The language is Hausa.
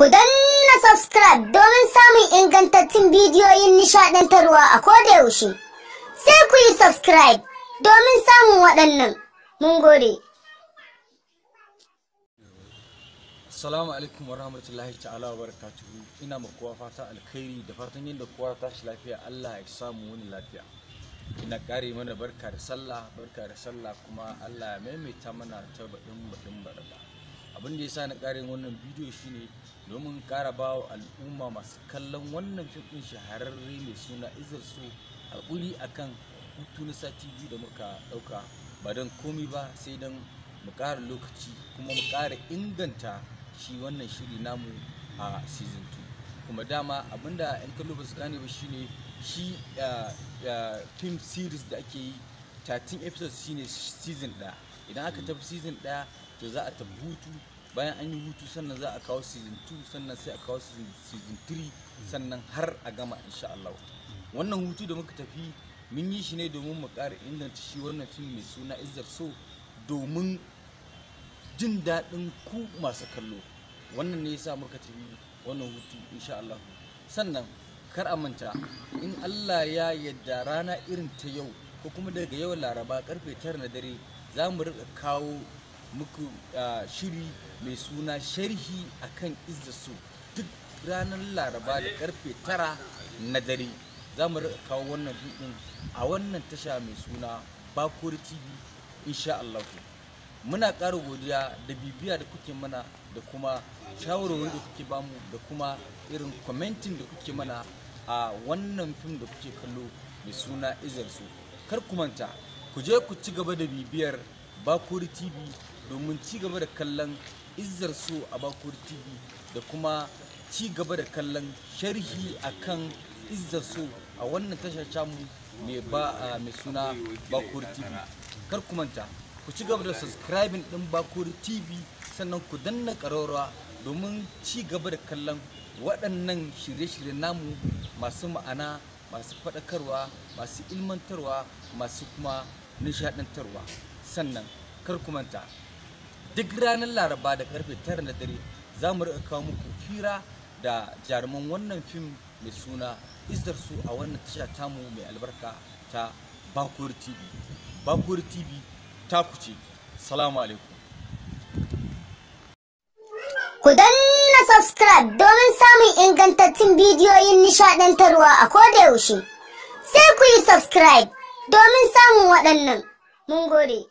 Ku danna subscribe domin samun ingantattun bidiyoyin nishaɗantarwa a koda yaushe. Sai ku yi subscribe domin samun waɗannan. Mun gode. Assalamu alaikum wa rahmatullahi ta'ala wa barakatuhu. Ina ma kowa fata alkhairi da fatan yadda kowa tashi lafiya, Allah ya samu wani lafiya. Ina kare mana barka da sallah, barka da sallah, kuma Allah ya maimaita mana ta baɗin baɗin baɗaɗa. Abin da yasa na kare wannan bidiyo shine domin ƙara ba wa al'umma masu kallon wannan fim ɗin shahararre mai suna Izzar So haƙuri akan hutu na sati 2 da muka ɗauka, ba don komi ba sai don mu ƙara lokaci kuma mu ƙara inganta shi wannan shiri namu a season 2. Kuma dama abinda 'yan kallo ba su gane ba shine shi film series da ake yi 13 episodes shine season 1. Idan aka tafi season 1, to za a tafi hutu. Bayan an yi hutu, sannan za a kawo season 2, sannan sai a kawo season 3, sannan har a gama insha Allah. Wannan hutu da muka tafi mun yi shi ne domin mu ƙara inganta shi wannan film mai suna Izzar So, domin jin daɗin ku masu kallo. Wannan ne yasa muka tafi wannan hutu insha Allah. Sannan kar a manta, in Allah ya yadda, rana irin ta yau ko kuma daga yau Laraba karfe 9 na dare za mu rika kawo muku shiri mai suna sharhi akan Izzar So. Duk ranar Laraba da karfe 9 na dare za mu rika kawo wannan fim ɗin a wannan tasha mai suna Bakori TV insha Allah. Muna ƙara godiya da bibiya da kuke mana, da kuma shawarwari da kuke bamu, da kuma irin commenting da kuke mana a wannan fim da kuke kallo mai suna Izzar So. Kar ku manta, ku je ku ci gaba da bibiyar Bakori TV domin ci gaba da kallon Izzar So a Bakori TV, da kuma ci gaba da kallon sharhi akan Izzar So a wannan tashar tamu mai ba mai suna Bakori TV. Kar ku manta, ku ci gaba da subscribing din Bakori TV, sannan ku danna ƙararrawa domin ci gaba da kallon waɗannan shirye-shirye namu masu ma'ana, masu faɗakarwa, masu ilmantarwa, masu kuma nishaɗantarwa. Sannan kar ku manta, duk ranar Laraba da karfe 9 na dare za mu riƙa kawo muku fira da jaruman wannan fim mai suna Izzar So a wannan tasha tamu mai albarka ta Bakori TV. Bakori TV ta kuce. Salamu alaikum. Ku danna subscribe domin samun ingantattun bidiyoyin nishaɗantarwa a koda yaushe. Sai ku yi subscribe domin samun waɗannan. Mun gode.